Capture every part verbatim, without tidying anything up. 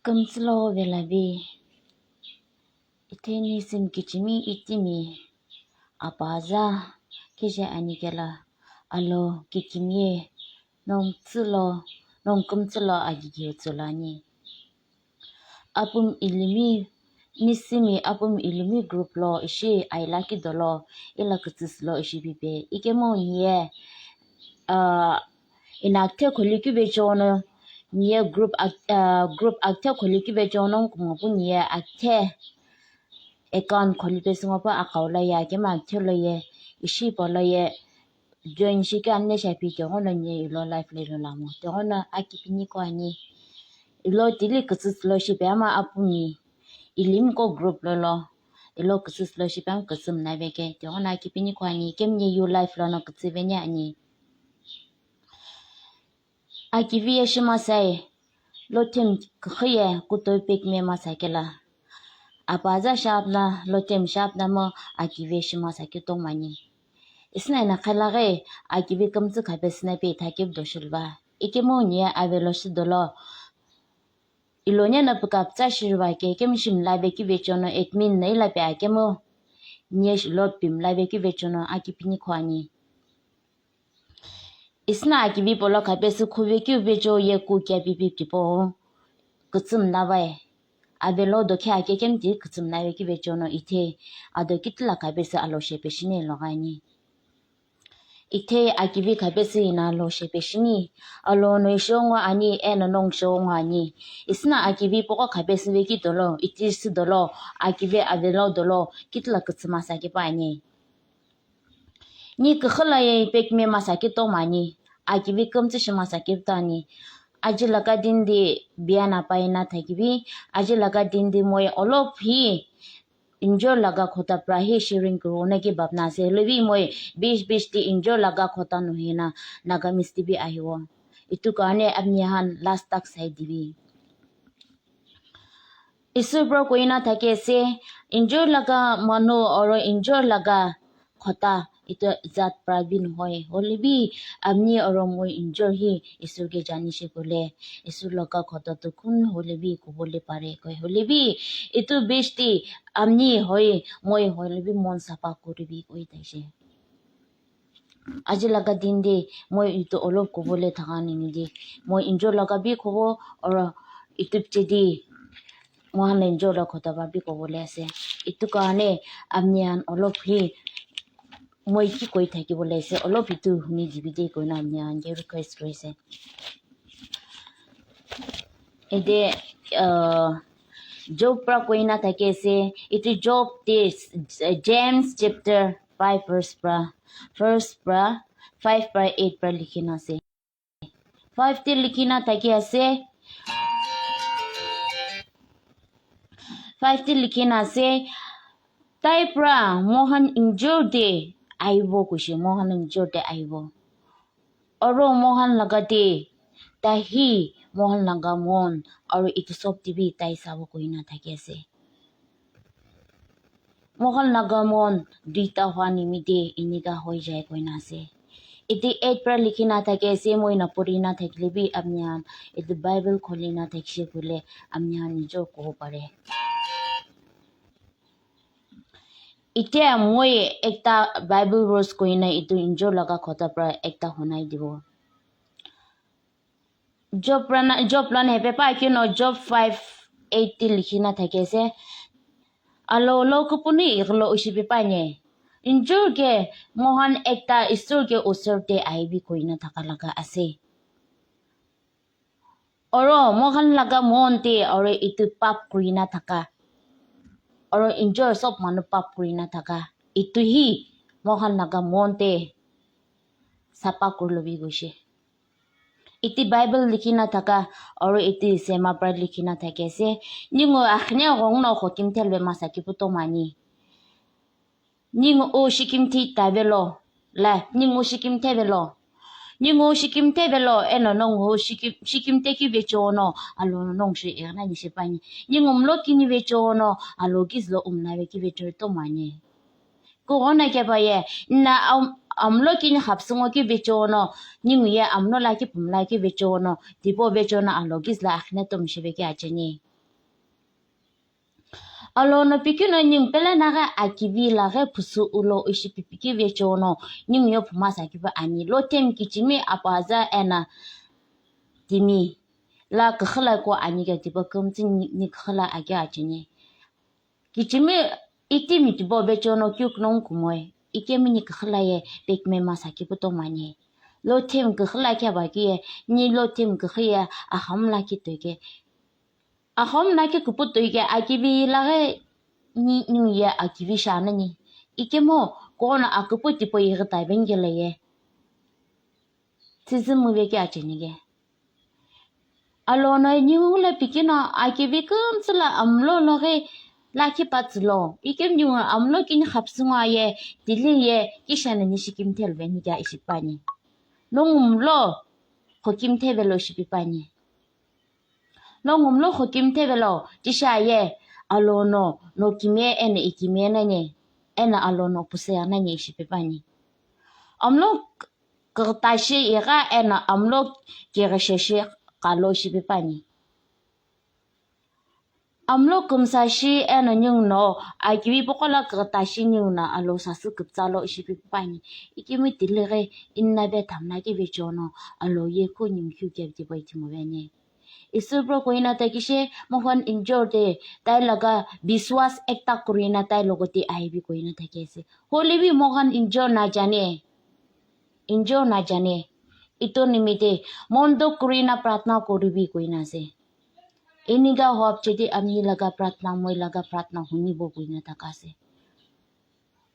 Kümtsülo vela vi, itheni sim kichimi itimi, apaza kije anikela, alo kikimie, nongtsülo, nongkümtsülo agigi utsulani. Apum ilimi, nisimi apum ilimi group lo ishi aila kidolo, ila kütsüslo ishi bibe. Ikemo nie, ah, ina akthe kholi kibe chono, nie group ak-, ah, group akthe kholi kibe chono kumapu nie akthe account kholi pe sungo pa akaula ya, kema akthe lo ye, ishi polo ye, join shike amne shapi te hono nye ilo life le lo lamo. Te hono aki pini ko ani. Ilo tili kütsüslo shipe ama apuni. Ilim ko group lo lo. Ilo kütsüslo shipe am kütsüm na veke. Te hono aki pini ko ani. Kem nye yu life lo no kütsü ve nye ani. Aki vi ye shima sai. Lo tem khaye kuto pek me ma sakela. Apaza shap na, lo tem shap na mo aki vi ye shima sake to mani. Isna ina khalage, akibi kümtsü khabe sina pe thakib doshulba. Ikemo nye avelo shidolo. Ilonya na pukap tsa shirwa ke kem shim la be ki vechono admin na ila pe akemo. Nye shilo pim la be ki vechono aki pini khwani. Isna akibi polo khabe su khuve ki vecho ye ku kya pipi tipo. Kutsum na bai. Avelo do kya ke kem ti kutsum na be ki vechono ithe. Ado kitla khabe su alo she peshine logani. Ithe akibi khabesi ina lo shepeshini. Alo no shongwa ani eno nong shongwa ani. Isna akibi poko khabesi veki dolo, iti si dolo, akibi avelo dolo, kitla kutsuma saki pa ani. Ni kakhala ye pek me masaki to mani. Akibi kumtsi shima saki tani. Aji laga din di biya na pa ina thakibi. Aji laga din di moi olop hi injure laga khota pra hi sharing kuribole ki bhabna ase. Hoilebi moi bish bish te injure laga khota nohoi na Nagamese te bi ahibo. Etu karne apni khan last tak sai dibi. Isor pra koina thaki ase, injure laga manu aro injure laga khota etu jat pra bi nohoi. Hoilebi apni aro moi injure hi Isor ke jani she koile, Isor laga khota tu kun hoilebi kobole pare koi. Hoilebi etu bish te apni hoi, moi hoilebi mon sapa kuribi koi thaise. Aji laga din te moi etu olop kobole thaka nimite moi injure laga bi kobo aro etu piche te moikhan la injure la khota pra bi kobole ase. Etu karne apni khan olop hi moi ki koi thaki bole ase, olop etu huni dibi de koina apni khan ke request kuri ase. Ede, uh, Job pra koina thaki ase. Etu Job te, uh, James chapter five verse pra, first pra, five pra, eight pra likhi na ase. Five te likhi na thaki ase. Five te likhi na ase. Tai pra moikhan injure te ahibo koise, moikhan injure te ahibo. Aro moikhan laga te tai hi moikhan laga mon aro etu sob te bi tai sabo koina thaki ase. Moikhan laga mon duita hwa nimite enika hoi jai koina ase. Ete eight pra likhi na thaki ase, moi na puri na thakile bi apni khan etu Bible khuli na thakishe koile apni khan nijor kobo pare. Etiya moi ekta Bible verse koina etu injure laga khota pra ekta hunai dibo. Job pra na, Job la na hepe pa kino Job five eight te likhi na thaki ase. Alo lo kupuni iklo ushi pe pa nye. Injure ke moikhan ekta Isor ke usor te ahibi koina thaka laga ase. Aro moikhan laga mon te aro etu pap kurina thaka. Aro injure sob manu pap kurina thaka. Etu hi moikhan laga mon te sapa kuri lobi koishe. Iti Bible likhi na thaka aro iti sema pra likhi na thaki ase. Ningo akhne gong no khokim thelbe masa ki puto mani. Ningo o shikim thi tabelo. La, ningo shikim thebelo. Ningo shikim thebelo, eno nong ho shikim, shikim te ki becho no, alo nong shi e na ni shi pani. Ningo mlo ki ni becho no, alo giz lo um na be ki becho to mani. Ko ona ke ba ye, na am, amlo ki ni hapsungo ki becho no, ningo ye amno la ki pum la ki becho no, tipo becho no, alo giz la akhne tum shi be ki acheni. Alo no pikino nyung pele naga akibi lage pusu ulo ishi pipiki vechono nyung yo puma sakiba ani. Lo tem kichimi apaza ena timi la kakhala ko ani ga tiba kumtsi ni kakhala agi achini. Kichimi iti mitibo vechono kyuk nong kumoi. Ike mini kakhala ye pekme ma sakibu to mani. Lo tem kakhala kya baki ye, ni lo tem kakhala ye aham la ki toike. Ahom na ke kupu tui ke akibi lage ni ni ye akibi shana ni. Ike mo kona akupu tipo ye tai ben gele ye. Tizi mu ve ke achini ke. Alo na ni ula pikina akibi kum sala amlo loge laki patslo. Ike ni amlo kini khapsunga ye dili ye kishana ni shikim tel ben ya ishipani. Nongumlo khokim thebelo shipipani. Nongumlo khokim thebelo tisha ye alo no no kime ene ikime nanye ena alo no puse nanye shipipani. Amlo katashi ira ena amlo kirisheshi kalo shipipani. Amlo kumsashi ena nyung no akibi pokola katashi nyung na alo sasu kupsalo shipi pani. Ikimi tilire inna be thamna ki be chono alo ye ko nyung kyu kep di bai timo bene. Isur pro koina takishe mohon injor de tai laga biswas ekta kurina tai logote aibi koina takise. Holebi mohon injor na jane. Injor na jane. Ito nimite mondo kurina pratna koribi koina ase. Enika howa pichete ami laga pratna, moi laga pratna hunibo koina thaka ase.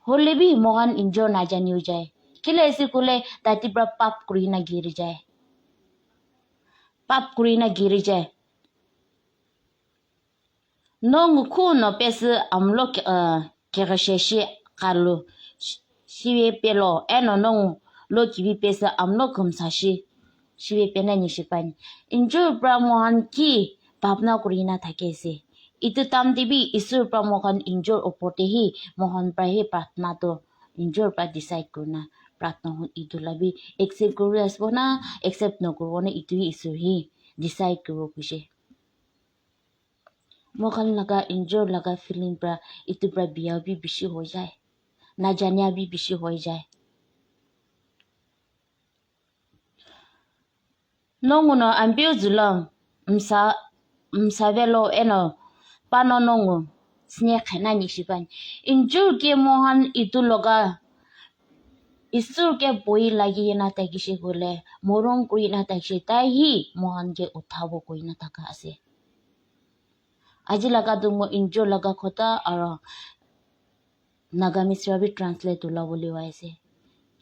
Hoile bi moikhan injor najaniwo jai. Kile ase koile tate pra pap kurina giri jai. Pap kurina giri jai. Nongu khuno pesi amlo, uh, kekesheshi kalu shi-, shiwe pelo eno nongu lo kibi pesi amlo kumsashi shiwe pena nishi pani. Injor pra moikhan ki bhabna kurina thaki ase. Itu time te bi Isor pra moikhan injor opor te hi moikhan pra hi pratna toh injor pra decide kurina pratna hon itu la bi accept kuri asbo na accept nokuribo na itu hi Isor hi decide kuribo kuishe. Moikhan laga injor laga feeling pra itu pra bia bi bishi hoi jai. Najania bi bishi hoi jai. Nongu no ambio zulong msa, msa velo eno pano nongu sne khena nishi pani. Injur ke moikhan itu loga Isor ke boi lagi na thakishe koile, morom kuri na thakishe, tai hi moikhan ke uthabo koi na thaka ase. Aji laga tu mo injur laga kotha aro Nagamese pra bi translate ula bole wai ase.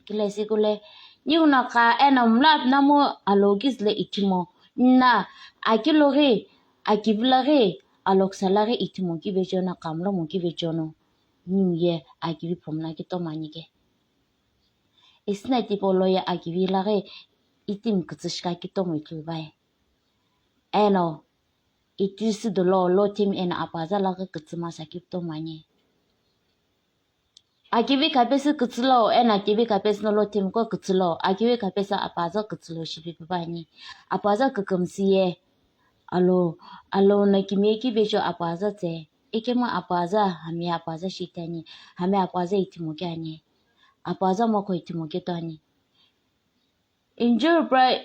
Kile ase koile, niu na ka ena mlap na mo alogis le itimo. Na aki loge, aki vlage, alok salage itimo ki bejono, kamlo mo ki bejono. Niu ye aki bi phomna ki to mani ke. Isna tipo lo ye aki bi lage, itim kutsishka ki to mo itul bai. Eno, iti si dolo, lo tim ena apaza laga kutsima sakip to mani. Akibi kapesi kutsilo, ena akibi kapesi no lo tim ko kutsilo, akibi kapesi apaza kutsilo shibi bani. Apaza kukumsi ye. Alo, alo na kimi ki becho apaza te. Eke ma apaza, hami apaza shitani, hami apaza itimo kyani. Apaza mo ko itimo kyani. Injur pra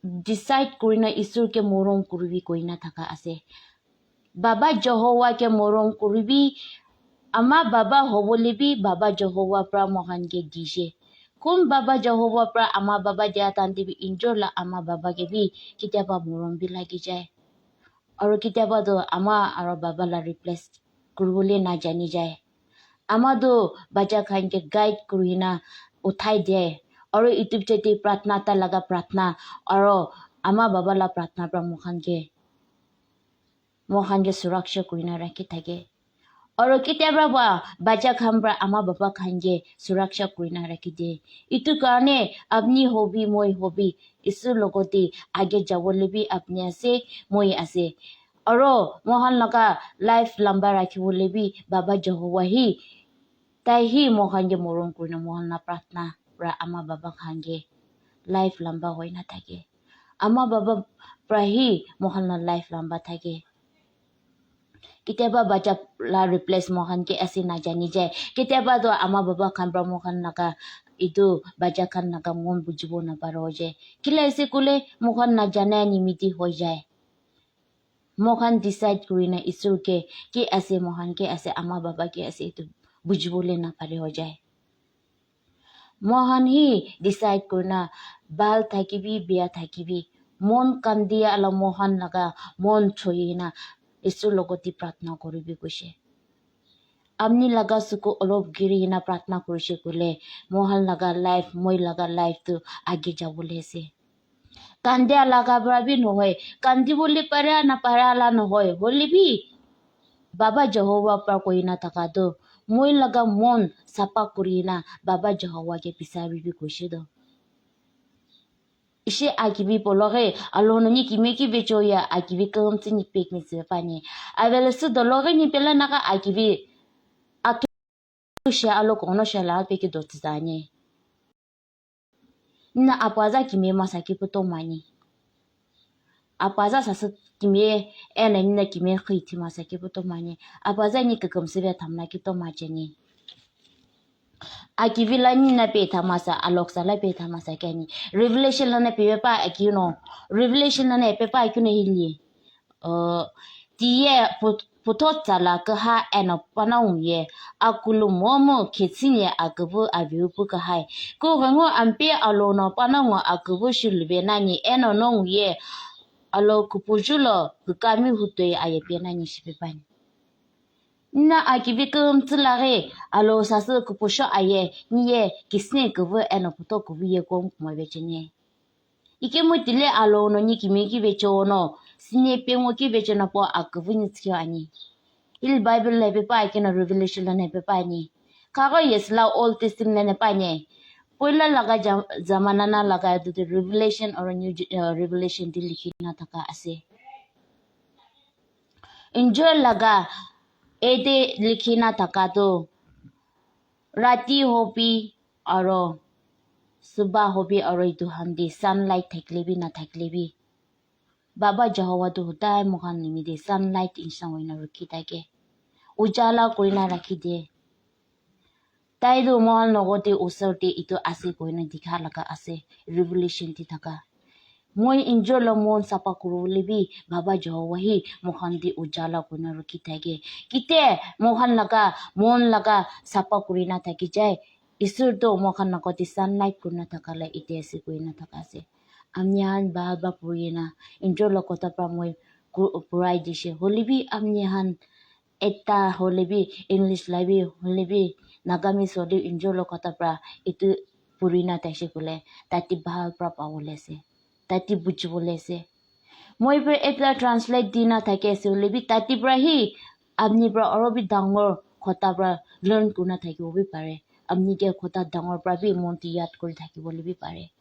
decide kurina Isor ke morom kuribi koina thaka ase. Baba Jehovah ke morom kuribi, ama baba hobole bi Baba Jehovah pra moikhan ke dishe. Kun Baba Jehovah pra ama baba dia tante bi injur la ama baba ke bi kitiaba morom bi lagi jai. Aro kitiaba toh ama aro baba la replace kuribole najani jai. Ama toh bacha khan ke guide kurina uthai de. Aro etu piche te pratna, tai laga pratna, aro ama baba la pratna pra moikhan ke, moikhan ke suraksha kurina rakhi thake. Aro kitiaba pra bacha khan pra ama baba khan ke suraksha kurina rakhi de. Etu karne apni hobi, moi hobi, Isor logote age jabole bi apni ase, moi ase. Aro moikhan laga life lamba rakhibole bi Baba Jehovah hi, tai hi moikhan ke morom kurina moikhan la pratna pra ama baba khan ke life lamba hoina thake. Ama baba pra hi moikhan la life lamba thake. Ketiaba bacha la replace moikhan ke ase najani jai. Ketiaba toh ama baba khan pra moikhan laga etu bacha khan laga mon bujibo naparo jai. Kile ase kule moikhan najana nimiti hoi jai. Moikhan decide kurina Isor ke ki ase, moikhan ki ase, ama baba ki ase, etu bujibole napare hoi jai. Moikhan hi decide kurina bhal thakibi, bia thakibi, mon kandia la moikhan laga mon choyina Isor logoti pratna kuribi koishe. Amni laga suku olop giri kena pratna kurishe koile, moikhan laga life, moi laga life tu age jabole ase. Kandia laga pra bi nohoi, kandibole para napara la nohoi, hoile bi Baba Jehovah pra koina thaka tu, moi laga mon sapa kurina Baba Jehovah ke bisari bi koishe tu. Ishe akibi pologe, alo no ni kimi ki becho ya akibi kelem tsi ni pek ni tsi pani. Avele su dologe ni pela naka akibi atu she alo kono she la peki dotsi zani. Na apaza kimi masaki puto mani. Apaza sasa kimi ena ni na kimi khiti masaki puto mani. Apaza ni kekem sibe tamna ki to majeni. Akibi la ni na pe tamasa, alok sa la pe tamasa kani. Revelation la na pe pa akino. Revelation la na pe pa akino hili. Uh, tiye put-, putot sala kaha eno panong ye. Akulu momo kitsin ye akubu aviu pu kahai. Ko gango ampe alono panong akubu shulbe nani eno nong ye. Alo kupujulo kukami hutoi aye pe nani shipe pani. Na akibi kum tsilare, alo sasu kupusho aye, niye, kisne kubu eno puto kubu ye kom kuma bechene. Ike mo tile alo no ni kimi ki becho no, sine pe ngo ki becho na po akubu ni tsio ani. Il Bible le pe pa ike na Revelation le ne pe pa ani. Kago yes la Old Testament le ne pa ani. Poila laga jam-, zamana na laga du de Revelation or New J-, uh, Revelation di likhi na thaka ase. Enjoy laga ede likhi na thaka tu rati hobi aro suba hobi aro itu han di sunlight thakile bi na thakile bi Baba Jehovah tu hodai moikhan nimite sunlight insan hoina rukhi thake. Ujala kurina rakhi de. Tai tu moikhan logote usor te itu ase koina dikha laga ase, revelation di thaka. Moi injor la mon sapa kuribole bi Baba Jehovah hi moikhan te ujala kurina rukhi thake. Kite moikhan laga mon laga sapa kurina thaki jai. Isor tu moikhan logote sunlight kurina thaka la ite ase koina thaka ase. Amni khan bhal para purina, injor la kotha para moi ku-, purai dishe. Hoilebi amni khan ekta hoilebi, English la bi, hoilebi, Nagamese hoilebi, injor la kotha para etu purina thaishe koile, tate bhal para pabole ase, tate bujibole ase. Moi para ekla translate dina thaki ase, hoilebi tate para hi apni para aru bi dangor kotha para learn kurina thakibo bi pare. Apni ke kotha dangor para bi mon te yad kuri thakibole bi pare.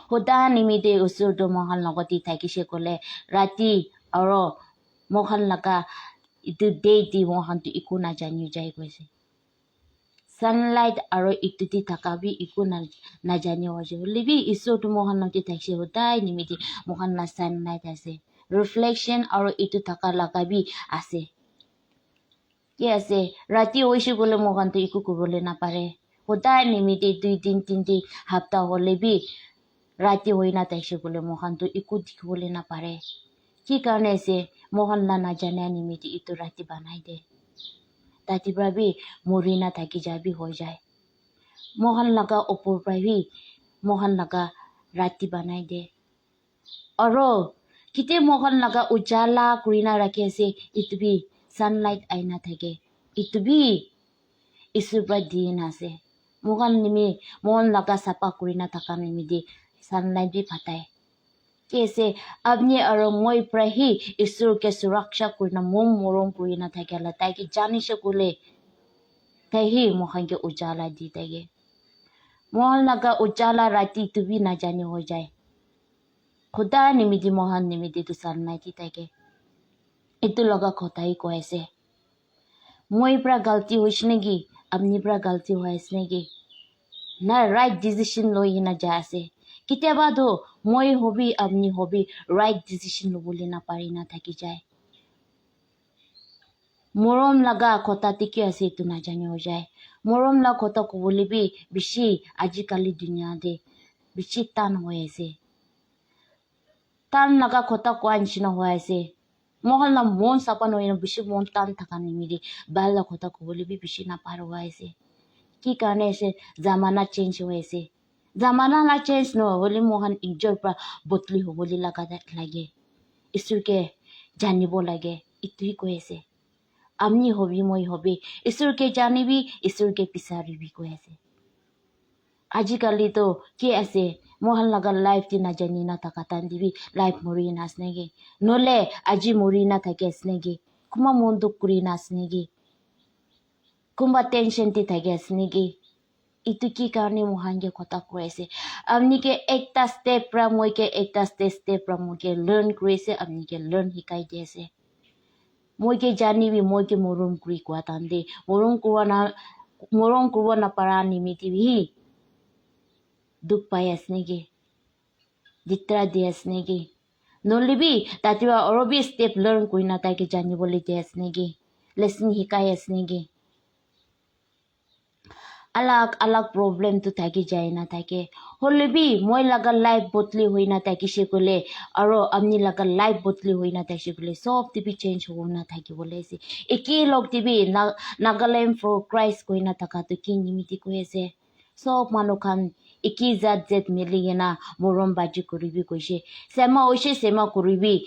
Hoda nimite usur tu moikhan logote thakishe koile, rati aro moikhan laga etu day te moikhan tu eku najani jai koise. Sunlight aro etu te thaka bi eku na-, najani hoise. Hoilebi Isor tu moikhan logote thakishe, hodai nimite moikhan la sunlight ase. Reflection aro etu thaka laga bi ase. Ki ase, rati hoishe koile moikhan tu eku kuribole napare. Hodai nimite dui din, tin din, hapta hoilebi rati hoina thaishe koile moikhan tu eku dikhibole napare. Ki karne ase, moikhan la najana nimite etu rati banai de. Tate para bi murina thaki ja bi hoi jai. Moikhan laga upor para bi moikhan laga rati banai de. Aro kite moikhan laga ujala kurina rakhi ase, etu bi sunlight aina thake, etu bi Isor para dina ase. Moikhan nimi, moikhan laga sapa kurina thaka nimite sunlight bi patai. Ki ase, apni aro moi para hi Isor ke suraksha kurina, mon morom kurina thakela, tai ke janishe koile, tai hi moikhan ke ujala di thake. Moikhan laga ujala rati tu bi najani hoi jai. Khuda nimite moikhan nimite tu sunlight di thake. Etu laga kotha hi koi ase. Moi para galti hoise naki? Apni para galti hoi ase naki? Na right decision loi kena jai ase. Ketiaba tu moi hobi, apni hobi, right decision lobole napari na thaki jai. Morom laga kotha te ki ase etu najani hoi jai. Morom la kotha kobole bi bishi ajikali dunia te bishi tan hoi ase. Tan laga kotha koa nishina hoi ase. Moikhan la mon sapa nohoi na bishi mon tan thaka nimite bhal la kotha kobole bi bishi napara hoi ase. Ki karne ase, zamana change hoi ase. Zamana la change nohole moikhan ekjun pra bodli hobole laga lage. Isor ke janibo lage, etu hi koi ase. Apni hobi, moi hobi, Isor ke janibi, Isor ke pisaribi koi ase. Ajikali to ki ase, moikhan laga life te najani na thaka time te bi life mori na ase naki? Nole aji mori na thaki ase naki? Kunba mon dukh kuri na ase naki? Kunba tension te thaki ase naki? Etu ki karne moikhan ke kotha koi ase? Apni ke ekta step pra moi ke ekta step, step pra moi ke learn kuri ase, apni ke learn hikai di ase. Moi ke janibi, moi ke morom kuri koa tan te, morom kurwa na, morom kurwa napara nimite bi dukh pai ase naki? Ditra di ase naki? Nole bi tate pra aro bi step learn kuri na tai ke janibole di ase naki? Lesson hikai ase naki? Alag alag problem tu thaki jai na thake. Hole bi moi laga life bodli hoi na thakishe koile, aro apni laga life bodli hoi na thakishe koile, sob te bi change hobo na thaki bole ase. Eki log te bi na, Nagaland for Christ koi na thaka tu ki nimite koi ase? Sob manu khan eki zat zat mili kena morom baji kuri bi koishe. Sema hoishe, sema kuri bi.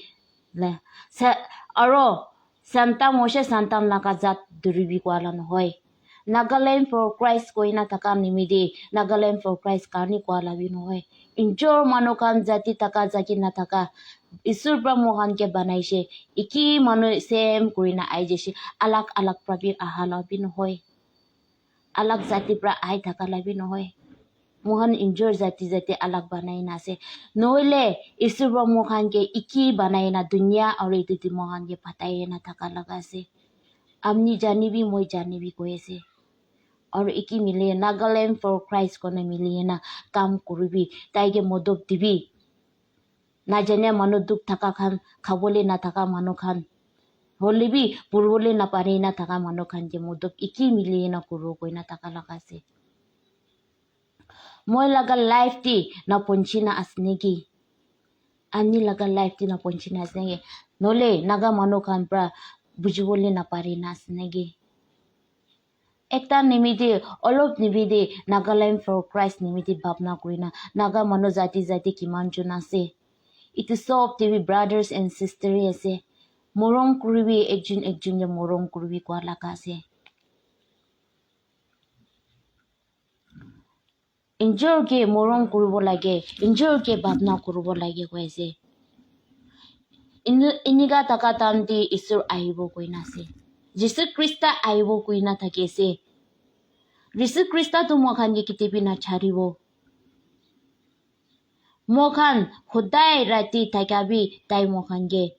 La, sa, aro Santam hoishe, Santam laga zat duri bi koa la nohoi. Nagaland for Christ koi na thaka nimite, Nagaland for Christ karne koa la bi nohoi. Injor manu khan jati thaka, jati na thaka, Isor pra moikhan ke banaishe, eki manu same kuri na ai jaishe, alag alag pra bi aha la bi nohoi. Alag jati pra ai thaka la bi nohoi. Moikhan injor jati jati alag banai na ase. Nohole, Isor pra moikhan ke eki banai na dunia aro etu te moikhan ke patai na thaka laga ase. Apni janibi, moi janibi koi ase. Aro eki mili, Nagaland for Christ koi na mili na kam kuribi, tai ke modop dibi. Najane manu dukh thaka khan, khabole nathaka manu khan, hole bi puribole napari na thaka manu khan ke modop eki mili na kuru koi na thaka laga ase. Moi laga life te na ponchi na ase naki? Ani laga life te na ponchi na ase naki? Nole Naga manu khan pra bujibole napari na ase naki? Ekta nimite, olop nimite Nagaland for Christ nimite bhabna kurina, Naga manu jati jati kiman jon ase, etu sob te bi brothers and sister he ase. Morom kuribi, ekjon ekjon ke morom kuribi koa laga ase. Injor ke morom kuribo lage, injor ke bhabna kuribo lage koi ase. Inu-, inika thaka time te Isor ahibo koina ase. Jisu Krista ahibo koina thaki ase. Jisu Krista tu moikhan ke ketia bi nacharibo. Moikhan hodai rati thaka bi tai moikhan ke